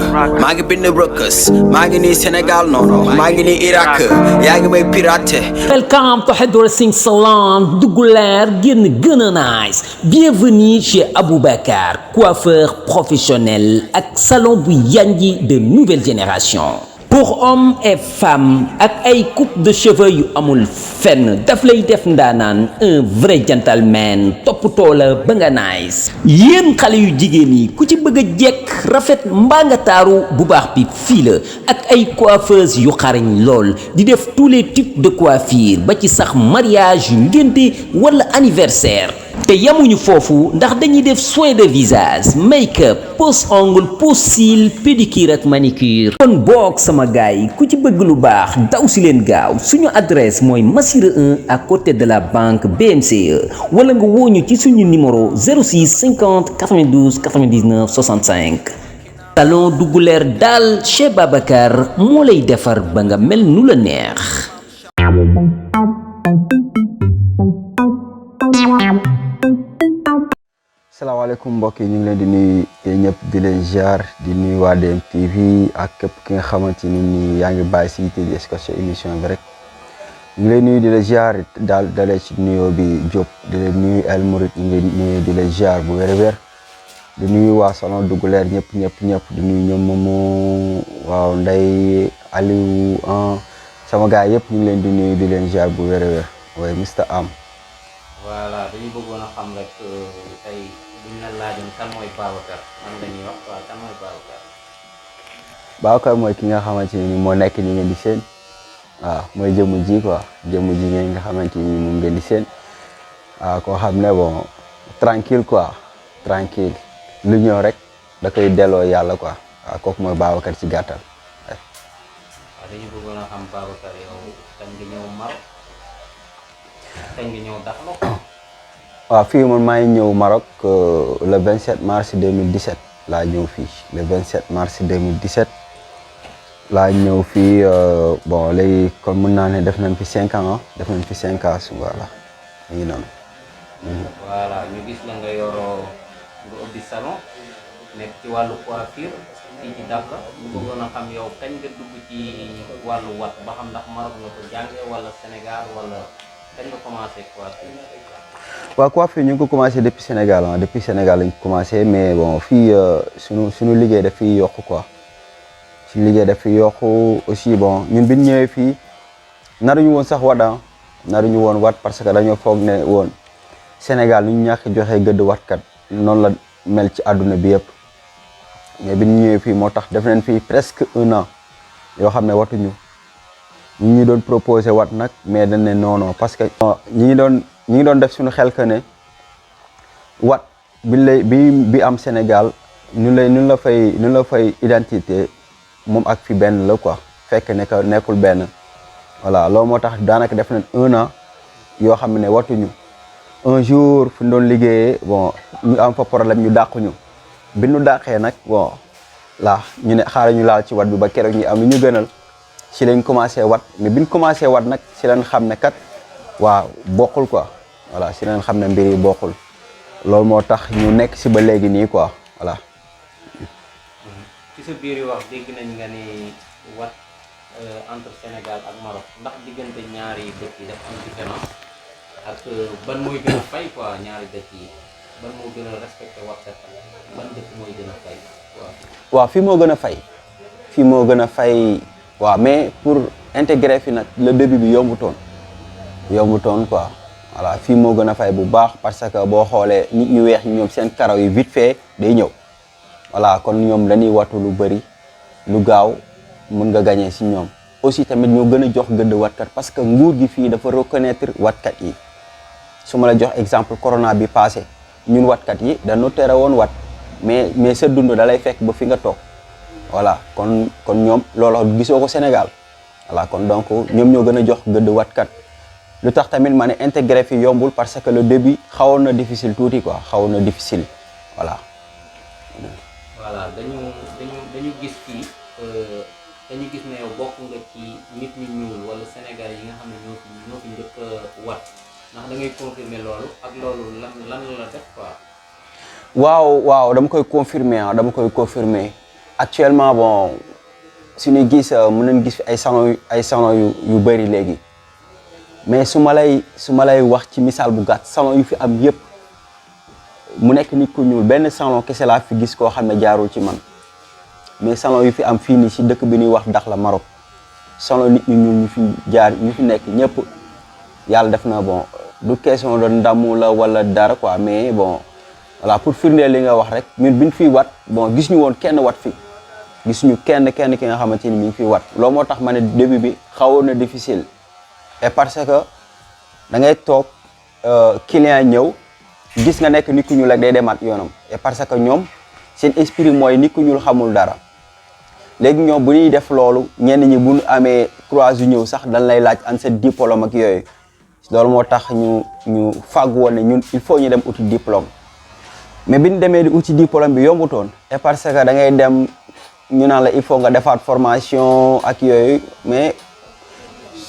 maa ngi bind rëkkës maa ngi nii Sénégal noonu maa ngi nii Irak yaa ngi may piraté. Welcome to Hairdressing Salon dugg leer génn gën a nice. Bienvenue chez Aboubacar coiffeur professionnel ak salon bu yanji de nouvelle génération. Pour hommes et femmes ak ay coupe de cheveux yu amul fenn daf lay def ndaanaan un vrai gentleman toppatoo la ba nga nice. Yéen xale yu jigéen yi ku ci bëgg a jekk rafet mbaa nga taaru bu baax bi fii la ak ay coiffeuses yu xarañ lool di def tous les types de coiffure ba ci sax mariage yu ngénte wala anniversaire. te yamuñu foofu ndax dañuy def soin de visage make-up pose ongle pose cils pédicure ak manicure. kon boog sama gars yi ku ci bëgg lu baax daw si leen gaaw suñu adresse mooy Massiré 1 à côté de la banque BMCE wala nga wooñu ci suñu numéro 06 50 92 99 65. salon dugg leer daal chez Babacar moo lay defar ba nga mel nu la neex. salaamaaleykum mbokk yi ñu ngi leen di nuyu ñëpp di leen ziar di nuyu waa DMTV ak képp ki nga xamante ni yaa ngi bàyyi si yitte di escorté émission bi rek ñu ngi leen nuyu di la ziar daal dalee ci nuyoo bi Diop di leen nuyu El Mourid ñu ngi nuyu di la ziar bu wér-wér di nuyu waa salon dugg leer ñëpp di nuyu ñoom moomu waaw Ndeye Aliou sama gars yëpp ñu ngi leen di nuyu di leen ziar bu wér-wér waaye Mr Am. voilà dañu bëggoon a xam rek tey buñ la laajoon kan mooy Babacar man la ñuy wax waaw kan mooy Babacar. Babacar mooy ki nga xamante ni moo nekk ni ngeen di seen waaw mooy jëmu ji quoi jëmu ji ngeen nga xamante ni moom ngeen di seen waaw koo xam ne bon tranquille quoi tranquille lu ñëw rek da koy delloo yàlla quoi waaw kooku mooy Babacar ci gàttal. waaw dañu bëggoon a xam Babacar yow kañ nga ñëw Maroc kañ nga ñëw Dakhla. waaw fii man maa ngi ñëw Maroc le 27 mars 2017 laa ñëw fii le 27 mars 2017 laa ñëw fii bon léegi kon mën naa ne def nañ fi 5 ans def nañ fi 5 ans voilà mu ngi noonu. voilà ñu gis la nga yoroo nga ubbi salon nekk ci wàllu coiffure fii ci Dakhla ñu bëggoon a xam yow kañ nga dugg ci wàllu wat ba xam ndax Maroc nga ko jàngee wala Sénégal wala kañ nga commencé coiffure. waaw coiffure ñu ngi ko commencé depuis Sénégal depuis Sénégal lañ ko commencé mais bon fii suñu liggéey daf fiy yokku quoi suñu liggéey daf fiy yokku aussi bon ñun bi ñu ñëwee fii naruñu woon sax wat naruñu woon wat parce que dañoo foog ne woon Sénégal nu ñu ñàkk joxe gëdd watkat noonu la mel ci àdduna bi yëpp mais bi ñu ñëwee fii moo tax def nañ fii presque 1 an yoo xam ne watuñu ñu doon proposé wat nag mais dañ ne non parce que ñi ngi doon def suñu xel que ne wat bi am Sénégal ñu la fay identité moom ak fi benn la quoi fekk ne que nekkul benn voilà loolu moo tax daanaka def nañ 1 an yoo xam ne watuñu un jour fu ñu doon liggéeyee bon ñu am fa problème ñu dàquñu bi ñu dàqee nag bon la ñu ne xaaral ñu laal ci wat bi ba keroog ñu am lu ñu gënal ci lañ commencé wat mais biñ commencé wat nag ci lañ xam ne kat waaw bokkul quoi voilà ci lañ xam ne mbir yi bokkul loolu moo tax ñu nekk ci ba léegi nii quoi voilà. ci sa biir yi wax dégg nañ nga ni wat entre Sénégal ak Maroc ndax diggante ñaari dëkk yi dafa am différence ak ban mooy gën a fay quoi ñaari dëkk yi ban moo gën a respecté watkat ban dëkk mooy gën a fay waaw fii moo gën a fay fii moo gën a fay. waaw mais pour intégrer fi nag le début bi yombutoon quoi voilà fii moo gën a fay bu baax parce que boo xoolee nit ñu weex ñoom seen karaw yi vite fait day ñëw voilà kon ñoom dañuy watu lu bëri lu gaaw mën nga gagner si ñoom aussi tamit ñoo gën a jox gëdd watkat parce que nguur gi fii dafa reconnaître watkat yi su ma la jox exemple corona bi passé ñun watkat yi dañoo tere woon wat mais sa dund da lay fekk ba fi nga toog voilà kon ñoom loolu gisoo ko Sénégal voilà kon donc ñoom ñoo gën a jox gëdd watkat lu tax tamit ma ne intégré fi yombul parce que le début xawoon na difficile tuuti quoi xawoon na difficile voilà. voilà dañu gis fii dañu gis ne yow bokk nga ci nit ñu ñuul wala Sénégal yi nga xam ne ñoo fi njëkk wat ndax da ngay confirmer loolu ak loolu lan la def quoi. waaw dama koy confirmer actuellement bon suñu gis mën nañ gis ay salon yu bëri léegi mais su ma lay wax ci misaal bu gàtt salon yu fi am yëpp mu nekk nit ku ñuul benn salon kese laa fi gis koo xam ne jaarul ci man mais salon yu fi am fii nii si dëkk bi ñuy wax Dakhla Maroc salon nit ñu ñuul ñu fi nekk ñëpp yàlla def na bon du question de ndamu la wala dara quoi mais bon voilà pour firndeel li nga wax rek ñun biñ fiy wat bon gis ñu woon kenn wat fi gis ñu kenn ki nga xamante ni mi ngi fiy wat loolu moo tax ma ne début bi xawoon na difficile et parce que da ngay toog client ñëw gis nga nekk nit ku ñuul rek day demaat yoonam et parce que ñoom seen esprit mooy nit ku ñuul xamul dara léegi ñoom bu ñuy def loolu ñenn ñi bu ñu amee croix yu ñëw sax dañ lay laaj an sa diplôme ak yooyu loolu moo tax ñu fàgg woon ne ñun il faut ñu dem uti diplôme mais bi ñu demee di uti diplôme bi yombutoon et parce que da ngay dem ñu naan la il faut nga defaat formation ak yooyu mais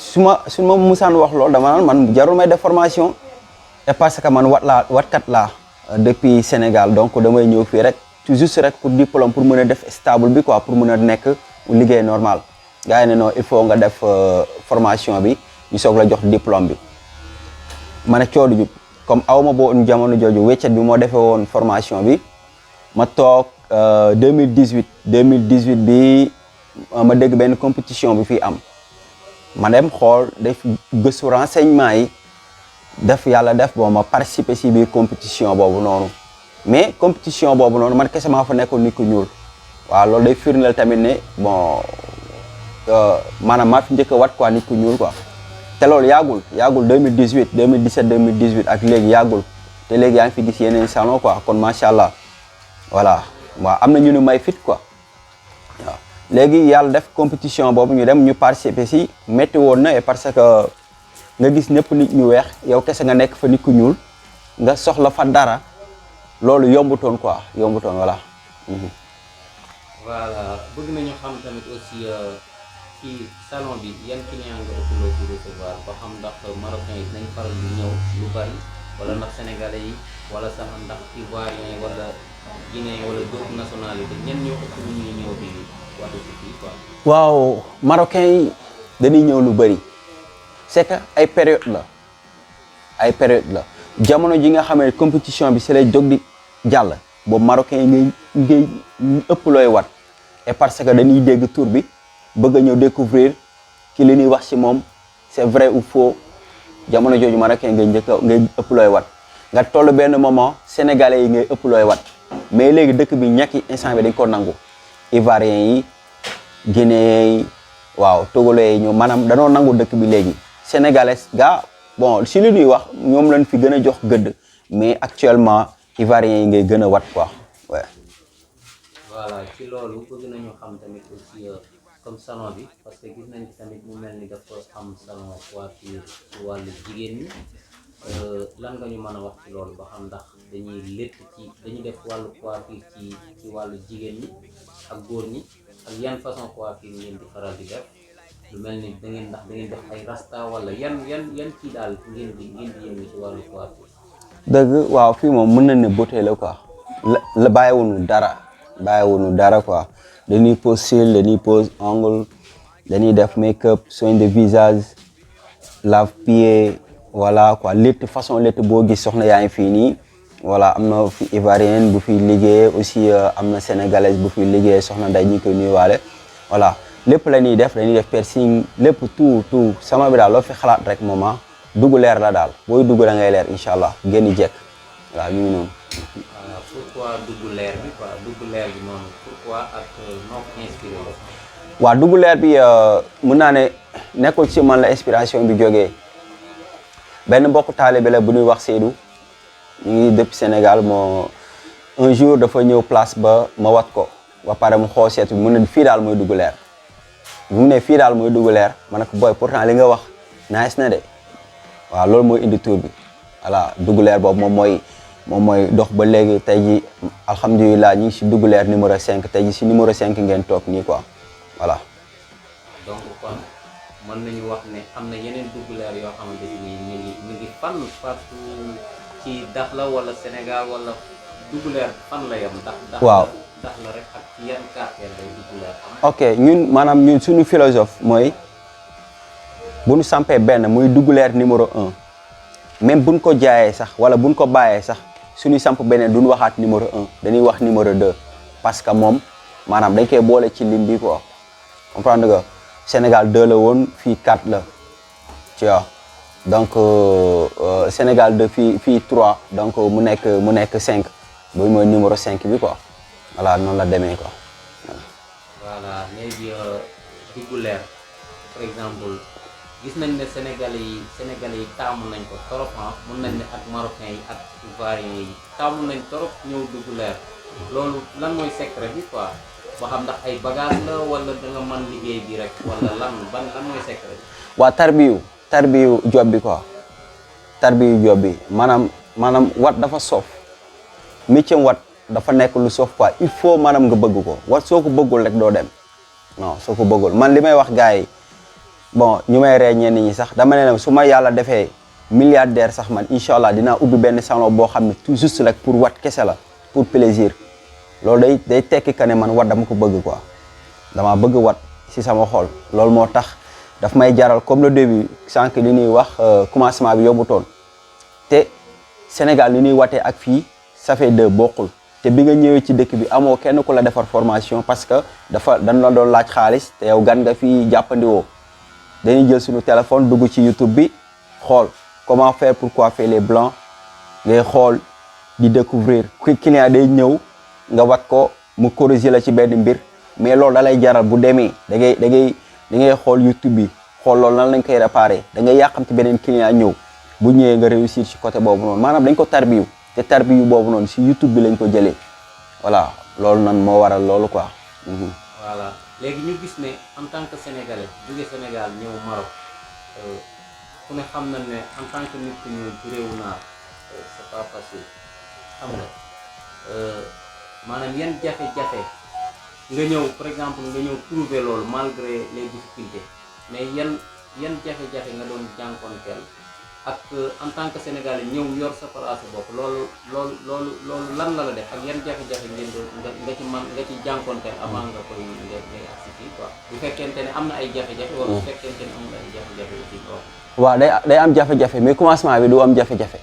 su ma musaan wax loolu dama naan man jarul may def formation et parce que man watkat laa depuis Sénégal donc damay ñëw fii rek tout juste rek pour diplôme pour mën a def stable bi quoi pour mën a nekk liggéey normal gars yi ne non il faut nga def formation bi ñu soog la jox diplôme bi ma ne coodu jub comme awma boo jamono jooju weccet bi moo defee woon formation bi ma toog 2018 bi ma dégg benn compétition bi fii am ma dem xool def gëstu renseignement yi def yàlla def bon ma participer si biir compétition boobu noonu mais compétition boobu noonu man kese maa fa nekkoon nit ku ñuul waaw loolu day firndeel tamit ne bon maanaam maa fi njëkk a wat quoi nit ku ñuul quoi te loolu yàggul 2018 ak léegi yàggul te léegi yaa ngi fi gis yeneen salon quoi kon macha allah voilà waaw am na ñu ne may fit quoi waaw léegi yàlla def compétition boobu ñu dem ñu participer si métti woon na et parce que nga gis ñëpp nit ñu weex yow kese nga nekk fa nit ku ñuul nga soxla fa dara loolu yombutoon quoi voilà. voilà bëgg nañu xam tamit aussi ci salon bi yan client nga ëppaloo ci recevoir ba xam ndax marocain yi dinañ faral di ñëw lu bari wala ndax sénégalais yi wala sax ndax ivoirien yi wala guinéen wala d'autres nationalités ñen ñoo ëpp ñu ñuy ñëw di watu ci fii quoi. waaw marocain yi dañuy ñëw lu bari c'est que ay période la jamono ji nga xam ne compétition bi si lay jóg di jàll boobu marocain yi ngay ëpp looy wat et parce que dañuy dégg tour bi bëgg a ñëw découvrir ki li ñuy wax ci moom c'est vrai ou faux jamono jooju marocain ngay ëpp looy wat nga toll benn moment sénégalais yi ngay ëpp looy wat mais léegi dëkk bi ñàkki instant bi dañ ko nangu ivoiriens yi guinéens yi waaw togolais yi ñoom maanaam danoo nangu dëkk bi léegi sénégalais ga bon si li ñuy wax ñoom lañ fi gën a jox gëdd mais actuellement ivoiriens yi ngay gën a wat quoi ouais. voilà ci loolu bëgg nañu xam tamit aussi comme salon bi parce que gis nañ tamit mu mel ni dafa am salon coiffure ci wàllu jigéen ñi lan nga ñu mën a wax ci loolu ba xam ndax dañuy def wàllu coiffure ci wàllu jigéen ñi ak góor ñi ak yan façon coiffure ngeen di faral di def lu mel ni da ngeen def ay rasta wala yan kii daal ngeen di yëngu ci wàllu coiffure. dëgg waaw fii moom mën na ne beauté la quoi la bàyyiwuñu dara quoi dañuy pose cils dañuy pose ongle dañuy def make-up soin de visage lave-pied voilà quoi létt façon létt boo gis soxna yaa ngi fii nii voilà am na fi ivoirienne bu fi liggéey aussi am na sénégalaise bu fi liggéey soxna nday ñu koy nuyuwaale voilà lépp la ñuy def dañuy def piercing lépp tout salon bi daal loo fi xalaat rek moment dugg leer la daal booy dugg da ngay leer incha allah génn jekk voilà ñu ngi noonu. pourquoi dugg leer bi quoi dugg leer bi noonu pourquoi ak noo ko inspiré la. waaw dugg leer bi mën naa ne nekkul ci man la inspiration bi jógee benn mbokk taalibe la bu ñuy wax Seydou ñu ngi depuis Sénégal moo un jour dafa ñëw place ba ma wat ko ba pare mu xoo seetu mu ne fii daal mooy dugg leer bu mu ne fii daal mooy dugg leer ma ne ko boy pourtant li nga wax nice na de waaw loolu mooy indi tour bi voilà dugg leer boobu moom mooy dox ba léegi tey ji alhamdulilah ñu ngi si dugg leer numéro 5 tey ji si numéro 5 ngeen toog nii quoi voilà. donc kon mën nañu wax ne am na yeneen dugg leer yoo xamante ni ñu ngi fan partout ci Dakhla wala Sénégal wala dugg leer fan la yam ndax. waaw tax la rek ak ci yan quartier lay dugg leer am. ok ñun maanaam ñun suñu philosophe mooy bu ñu sampee benn muy Dougoulère numéro 1 même buñ ko jaayee sax wala buñ ko bàyyee sax suñuy samp beneen duñ waxaat numéro 1 dañuy wax numéro 2 parce que moom maanaam dañ koy boole ci lim bi quoi comprendre nga Sénégal 2 la woon fii 4 la tu vois donc Sénégal 2 fii 3 donc mu nekk 5 boobu mooy numéro 5 bi quoi voilà noonu la demee quoi. voilà léegi Dougoulère par exemple gis nañ ne Sénégalais yi taamu nañ ko trop mun nañ ne ak Marocains yi ak Ivoiriens yi taamu nañ trop ñëw Dougoulère loolu lan mooy secret bi quoi ba xam ndax ay bagage la wala da nga mën liggéey bi rek wala lan mooy secret bi. waa tarbiyu job bi quoi tarbiyu job bi maanaam wat dafa soof métier wat dafa nekk lu soof quoi il faut maanaam nga bëgg ko wat soo ko bëggul rek doo dem non soo ko bëggul man li may wax gars yi bon ñu may ree ñenn ñi sax dama ne su ma yàlla defee milliardaire sax man incha allah dinaa ubbi benn salon boo xam ne tout juste rek pour wat kese la pour plaisir loolu day tekki que ne man wat dama ko bëgg quoi dama bëgg wat si sama xol loolu moo tax daf may jaral comme le début sànq li ñuy wax commencement bi yóbbutoon te Sénégal li ñuy watee ak fii ça fait 2 bokkul te bi nga ñëwee ci dëkk bi amoo kenn ku la defar formation parce que dañ la doon laaj xaalis te yow gan nga fii jàppandiwoo dañuy jël suñu téléphone dugg ci YouTube bi xool comment faire pour coiffer les blancs ngay xool di découvrir client day ñëw nga wat ko mu corriger la ci benn mbir mais loolu da lay jaral bu demee da ngay xool YouTube bi xool loolu nan lañ koy réparer da ngay yàqamti beneen client ñëw bu ñëwee nga réussir ci côté boobu noonu maanaam dañ ko tarbiyu te tarbiyu boobu noonu si YouTube bi lañ ko jëlee voilà loolu nan moo waral loolu quoi. voilà léegi ñu gis ne en tant que sénégalais jóge Sénégal ñëw Maroc ku ne xam na ne en tant que nit ku ñëw ci réewu naar c'est pas facile xam nga maanaam yan jafe-jafe nga ñëw par exemple nga ñëw trouver loolu malgré les difficultés mais yan jafe-jafe nga doon jànkonteel ak en tant que sénégalais ñëw yor sa place bopp loolu lan la def ak yan jafe-jafe ngeen doon nga ci jànkonteel avant nga koy ngay agsi fii quoi bu fekkente ne am na ay jafe-jafe wala bu fekkente ne am na ay jafe-jafe aussi quoi. waaw day am jafe-jafe mais commencement bi du am jafe-jafe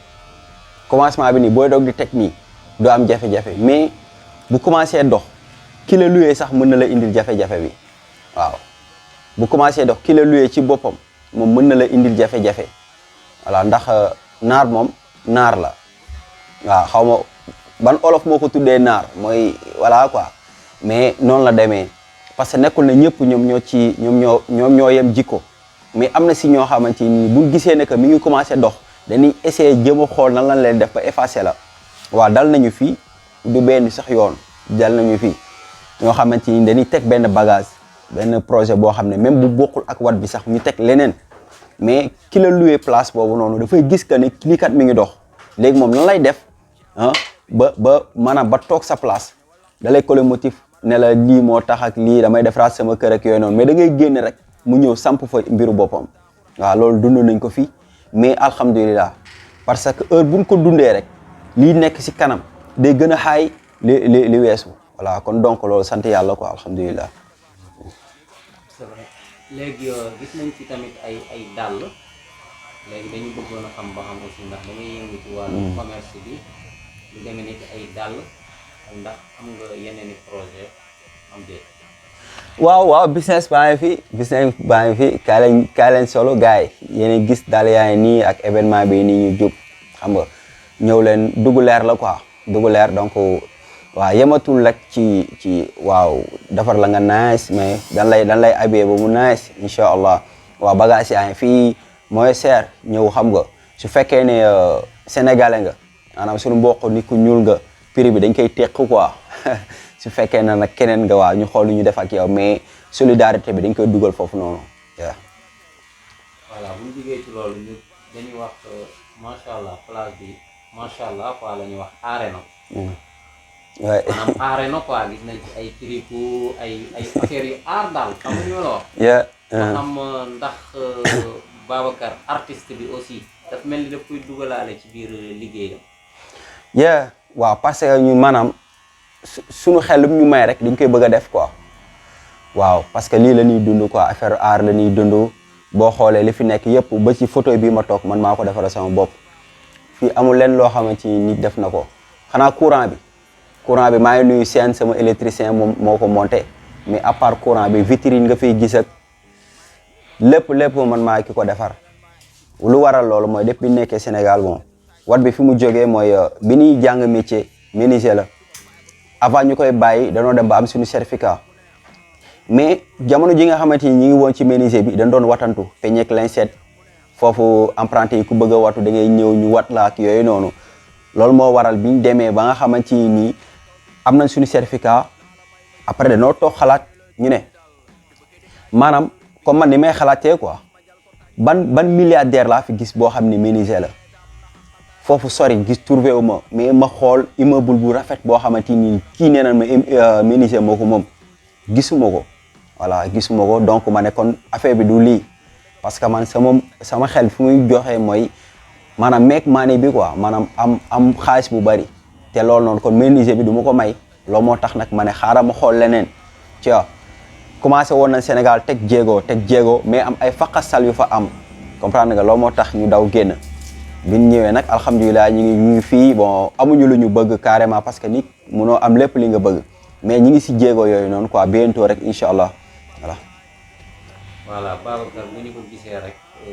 commencement bi nii booy doog di teg nii du am jafe-jafe mais bu commencé dox ki la luyee sax mën na la indil jafe-jafe bi waaw bu commencé dox ki la luyee ci boppam moom mën na la indil jafe-jafe voilà ndax naar moom naar la waaw xaw ma ban olof moo ko tuddee naar mooy voilà quoi mais noonu la demee parce que nekkul ne ñëpp ñoom ñoo yem jikko mais am na si ñoo xamante ni buñ gisee ne que mi ngi commencé dox dañuy essayer jëm a xool nan lañ leen def ba effacer la waaw dal nañu fii du benn sax yoon dal nañu fii ñoo xamante ni dañuy teg benn bagage benn projet boo xam ne même bu bokkul ak wat bi sax ñu teg leneen mais ki la loué place boobu noonu dafay gis que ne lii kat mi ngi dox léegi moom lan lay def ba maanaam ba toog sa place da lay coller motif ne la lii moo tax ak lii damay defaraat sama kër ak yooyu noonu mais da ngay génn rek mu ñëw samp fa mbiru boppam waaw loolu dund nañ ko fii mais alhamdulilah parce que heure buñ ko dundee rek lii nekk si kanam day gën a xaay li weesu voilà kon donc loolu sant yàlla quoi alhamdulilah. c'est vrai léegi gis nañ ci tamit ay dàll léegi dañu bëggoon a xam ba xam aussi ndax da ngay yëngu ci wàllu commerce bi lu demee ni ay dàll ndax am nga yeneen i projet am déet. waaw business baa ngi fi kaay leen solo gars yi yéen gis daal yaa ngi nii ak événement bi nii ñu jub xam nga ñëw leen Dougoulère la quoi Dougoulère donc waaw yematul rek ci waaw defar la nga nice mais dan lay habillé ba mu nice incha allah waaw bagage yaa ngi fii mooy seer ñëw xam nga su fekkee ne sénégalais nga maanaam suñu mbokk nit ku ñuul nga prix bi dañ koy teq quoi su fekkee na nag keneen nga waaw ñu xool lu ñu def ak yow mais solidarité bi dañ koy dugal foofu noonu waaw. voilà bu ñu jógee ci loolu ñu dañuy wax macha allah place bi macha allah quoi la ñuy wax arena. waaye maanaam arena quoi gis nañ ci ay tricot ay affaires yu aar daal xam nga ñu la wax. xam ndax Babacar artiste bi aussi daf mel ni daf koy dugalaale ci biir liggéeyam. waaw parce que ñun maanaam suñu xel lu ñu may rek dañ koy bëgg a def quoi waaw parce que lii la ñuy dund quoi affaire art la ñuy dund boo xoolee li fi nekk yëpp ba ci photo bii ma toog man maa ko defaral sama bopp fii amul leen loo xamante ni nit def na ko xanaa courant bi maa ngi nuyu seen sama électricien moom moo ko monté mais à part courant bi vitrine nga fiy gis ak lépp man maa ki ko defar lu waral loolu mooy depuis nekkee Sénégal bon wat bi fi mu jógee mooy bi ñuy jàng métier menuisier la avant ñu koy bàyyi danoo dem ba am suñu certificat mais jamono ji nga xamante ni ñi ngi woon ci menuisier bi dañ doon watantu peñeek linset foofu apprenti yi ku bëgg a watu da ngay ñëw ñu wat la ak yooyu noonu loolu moo waral bi ñu demee ba nga xamante ni nii am nañ suñu certificat après dañoo toog xalaat ñu ne maanaam comme man ni may xalaatee quoi ban milliardaire laa fi gis boo xam ni menuisier la foofu sori gis trouvé wu ma mais ma xool immeuble bu rafet boo xamante ni kii nee na ma menuisier moo ko moom gisuma ko voilà gisuma ko donc ma ne kon affaire bi du lii parce que man sama xel fu muy joxe mooy maanaam meek maane bi quoi maanaam am xaalis bu bari te loolu noonu kon menuisier bi du ma ko may loolu moo tax nag ma ne xaaral ma xool leneen tu vois commencé woon nañ Sénégal teg jéego mais am ay faqasal yu fa am comprendre nga loolu moo tax ñu daw génn bi ñu ñëwee nag alhamdulilah ñu ngi fii bon amuñu lu ñu bëgg carrément parce que nit munoo am lépp li nga bëgg mais ñi ngi si jéego yooyu noonu quoi bientôt rek incha allah voilà Babacar bu ñu ko gisee rek bu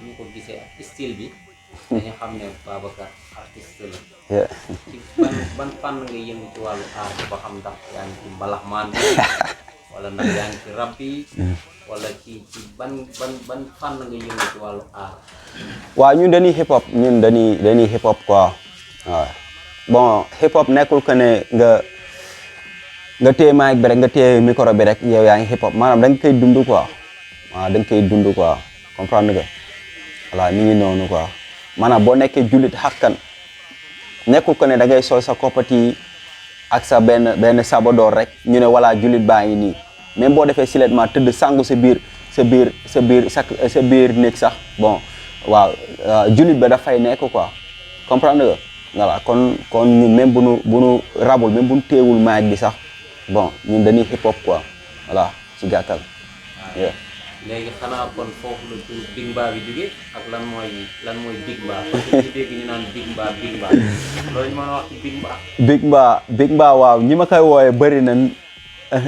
ñu ko gisee ak style bi dañu xam ne Babacar artiste la. ci ban fànn nga yëngu ci wàllu art ba xam ndax yaa ngi ci mbalaxmaan bi wala ndax yaa ngi ci rap yi wala ci ban fànn nga yëngu ci wàllu art. waaw ñun dañuy hip hop dañuy hip hop quoi waaw bon hip hop nekkul que ne nga téye mic bi rek nga téye micro bi rek yow yaa ngi hip hop maanaam da nga koy dund quoi waaw da nga koy dund quoi comprendre nga voilà mi ngi noonu quoi maanaam boo nekkee jullit xakkan nekkul que ne da ngay sol sa koppati ak sa benn sabadoor rek ñu ne voilà jullit baa ngi nii même boo defee silettement tëdd sangu sa biir nekk sax bon waaw jullit ba dafay nekk quoi comprendre nga voilà kon ñun même bu nu rabul même bu nu teewul mic bi sax bon ñun dañuy hip hop quoi voilà ci gàttal. léegi xanaa kon foofu la tur Big Mba bi jóge ak lan mooy Big Mba parce que ci dégg ñu naan Big Mba loolu ñu mën a wax ci Big Mba. waaw ñi ma koy wooyee bëri na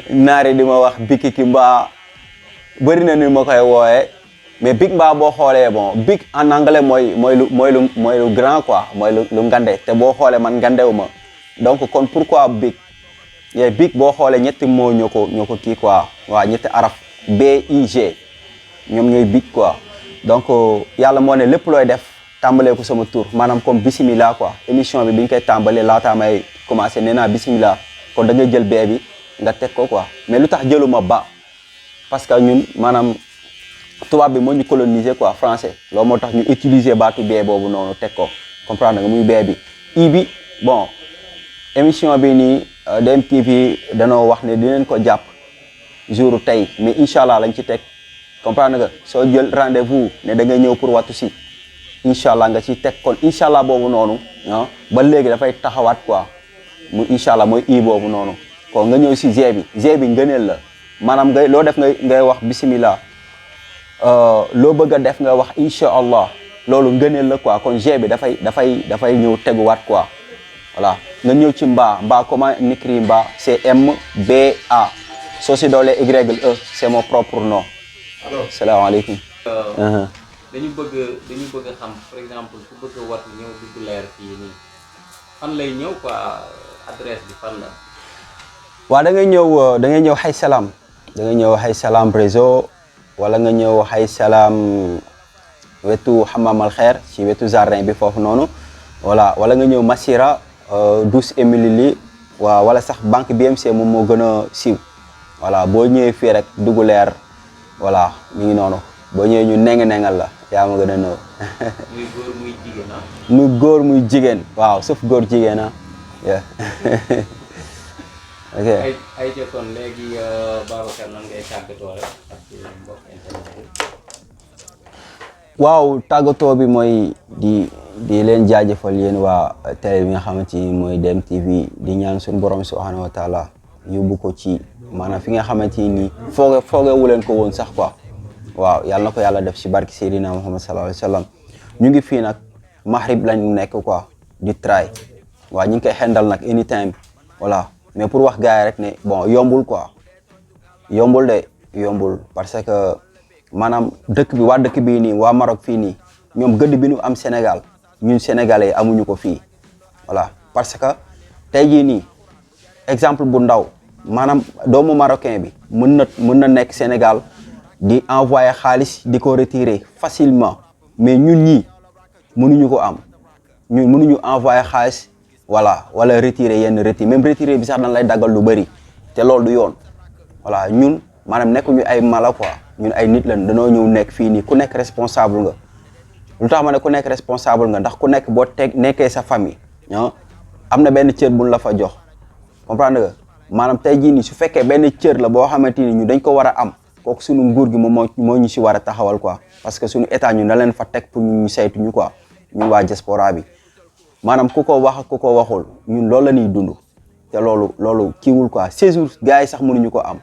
naari di ma wax Bikiki Mba bëri na ni ma koy wooyee mais Big Mba boo xoolee bon big en anglais mooy lu grand quoi mooy lu ngande te boo xoolee man ngandewu ma donc kon pourquoi big big boo xoolee ñetti moo ñoo ko kii quoi waaw ñetti araf BIG ñoom ñooy big quoi donc yàlla moo ne lépp looy def tàmbalee ko sama tour maanaam comme bismillah quoi émission bi ñu koy tàmbalee laataa may commencé nee naa bismillah kon da ngay jël bee bi nga teg ko quoi mais lu tax jëluma ba parce que ñun maanaam tubaab bi moo ñu coloniser quoi français loolu moo tax ñu utiliser baatu bee boobu noonu teg ko comprendre nga muy bee bi i bi bon émission bi nii DMTV danoo wax ne dinañ ko jàpp jour tey mais incha allah lañ ci teg comprendre nga soo jël rendez-vous ne da ngay ñëw pour wattu si incha allah nga ci teg kon incha allah boobu noonu ba léegi dafay taxawaat quoi mu incha allah mooy i boobu noonu kon nga ñëw si g bi ngëneel la maanaam loo def ngay wax bismillah loo bëgg a def nga wax incha allah loolu ngëneel la quoi kon g bi dafay ñëw teguwaat quoi voilà nga ñëw ci mbaa comment écrire mbaa c'est MBA soo si doolee YE c'est mon propre nom. alors salaamaaleykum. dañu bëgg a xam par exemple ku bëgg a watu ñëw dugg leer fii nii fan lay ñëw quoi adresse bi fan la. waaw da ngay ñëw Hay Salam da ngay ñëw Hay Salam réseau wala nga ñëw Hay Salam wetu Hamam Al Khair ci wetu jardin bi foofu noonu voilà wala nga ñëw Massira 12 Émilie li waaw wala sax banque BMC moom moo gën a siiw voilà boo ñëwee fii rek dugg leer voilà mi ngi noonu boo ñëwee ñu nengal la yaa ma gën a nëw. muy góor muy jigéen ah. muy góor muy jigéen waaw sauf góor jigéen ah. ok ay jokkoon léegi Babacar lan ngay tàggatoo rek ak mbokk internet yi. waaw tàggatoo bi mooy di di leen jaajëfal yéen waa télé bi nga xamante ni mooy DMTV di ñaan suñu borom subhanahu wa taala yóbbu ko ci maanaam fi nga xamante ni fooge wu leen ko woon sax quoi waaw yàlla na ko yàlla def ci barki Seydina Muhammad sallallahu alayhi wa sallam ñu ngi fii nag Maghrib lañ nekk quoi di try waaw ñu ngi koy xendal nag anytime voilà mais pour wax gars yi rek ne bon yombul quoi yombul de yombul parce que maanaam dëkk bi waa dëkk bii nii waa Maroc fii nii ñoom gëdd bi ñu am Sénégal ñun sénégalais amuñu ko fii voilà parce que tey jii nii exemple bu ndaw maanaam doomu marocain bi mën na nekk Sénégal di envoyer xaalis di ko retirer facilement mais ñun ñii mënuñu ko am ñun mënuñu envoyer xaalis voilà wala retirer yenn même retirer bi sax dañ lay daggal lu bëri te loolu du yoon voilà ñun maanaam nekkuñu ay mala quoi ñun ay nit lañ dañoo ñëw nekk fii nii ku nekk responsable nga lu tax ma ne ku nekk responsable nga ndax ku nekk boo nekkee sa famille am na benn cër buñ la fa jox comprendre nga maanaam tey jii nii su fekkee benn cër la boo xamante ni ñu dañ ko war a am kooku suñu nguur gi moom moo ñu si war a taxawal quoi parce que suñu état ñu na leen fa teg pour ñu saytu ñu quoi ñun waa diaspora bi maanaam ku ko wax ak ku ko waxul ñun loolu la ñuy dund te loolu kiiwul quoi séjour gars yi sax mënuñu ko am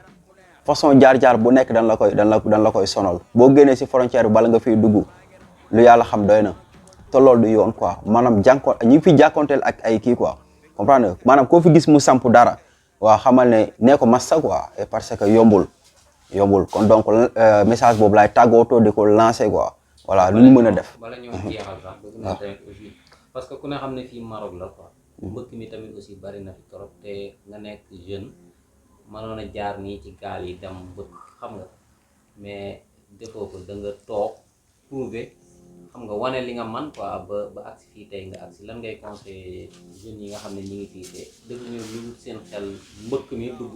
façon jaar-jaar bu nekk dan la koy sonal boo génnee si frontière bi bala nga fiy dugg lu yàlla xam doy na te loolu du yoon quoi maanaam ñu ngi fi jàkkoonteel ak ay kii quoi comprendre maanaam koo fi gis mu samp dara waaw xamal ne nee ko massa quoi et parce que yombul kon donc message boobu laay tàggootoo di ko lancer quoi voilà lu ñu mën a def. bala ñoo jeexal sax bëgg naa tamit aussi parce que ku ne xam ne fii Maroc la quoi mbëkk mi tamit aussi bari na fi trop te nga nekk jeune mënoon a jaar nii ci gaal yi dem mbëkk xam nga mais defoo ko da nga toog prouver xam nga wane li nga man quoi ba agsi fii tey nga agsi lan ngay conseiller jeunes yi nga xam ne ñi ngi fii te dëgg ñu wut seen xel mbëkk mi dugg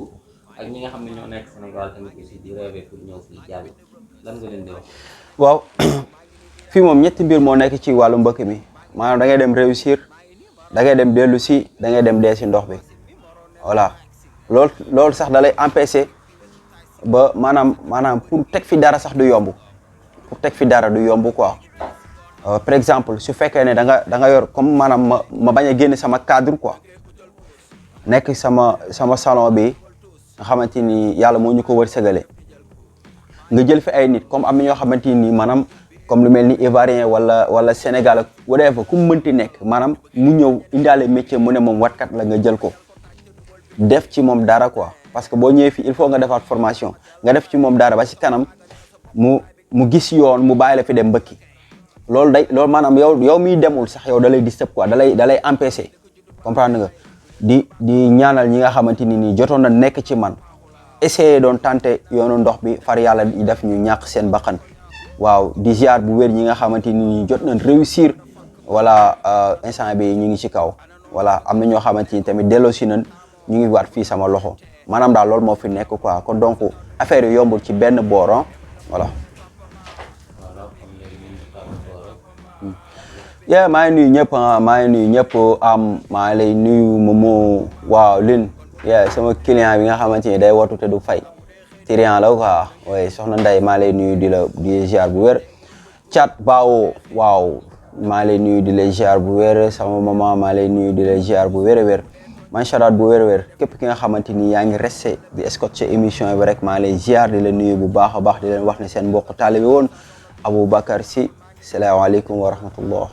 ak ñi nga xam ne ñoo nekk Sénégal tamit aussi di rêver pour ñëw fii jàll lan nga leen di wax. waaw fii moom ñetti mbir moo nekk ci wàllu mbëkk mi maanaam da ngay dem réussir da ngay dem dellu si da ngay dem dee si ndox bi voilà loolu sax da lay empêcher ba maanaam pour teg fi dara sax du yomb quoi par exemple su fekkee ne da nga yor comme maanaam ma bañ a génn sama cadre quoi nekk sama salon bi nga xamante ni yàlla moo ñu ko wërsëgale nga jël fi ay nit comme am na ñoo xamante ni maanaam comme lu mel ni Ivoirien wala Sénégal ak whatever ku mu mënti nekk maanaam mu ñëw indaale métier mu ne moom watkat la nga jël ko def ci moom dara quoi parce que boo ñëwee fii il faut nga defaat formation nga def ci moom dara ba ci kanam mu gis yoon mu bàyyi la fi dem mbëkki loolu maanaam yow miy demul sax yow da lay disturb quoi da lay empêcher comprendre nga di ñaanal ñi nga xamante ni nii jotoon na nekk ci man essayer doon tenter yoonu ndox bi far yàlla di def ñu ñàkk seen bakkan waaw di ziar bu wér ñi nga xamante ni nii jot nañ réussir voilà instant bi ñu ngi ci kaw voilà am na ñoo xamante ni tamit delloosi nañ ñu ngi waat fii sama loxo maanaam daal loolu moo fi nekk quoi kon donc affaire yi yombul ci benn boor voilà. yeah maa ngi nuyu ñëpp maa ngi lay nuyu Momo waaw lin yeah sama client bi nga xamante ni day watu te du fay trian la quoi waaye soxna Nday maa lay nuyu di ziar bu wér Chat Bawo waaw maa lay nuyu di la ziar bu wér sama maman maa lay nuyu di la ziar bu wér a wér macha allah bu wér a wér képp ki nga xamante ni yaa ngi resté di scotché émission bi rek maa lay ziar di la nuyu bu baax a baax di leen wax ne seen mbokk taalibe woon Aboubacar Sy salaamaaleykum wa rahmatullah.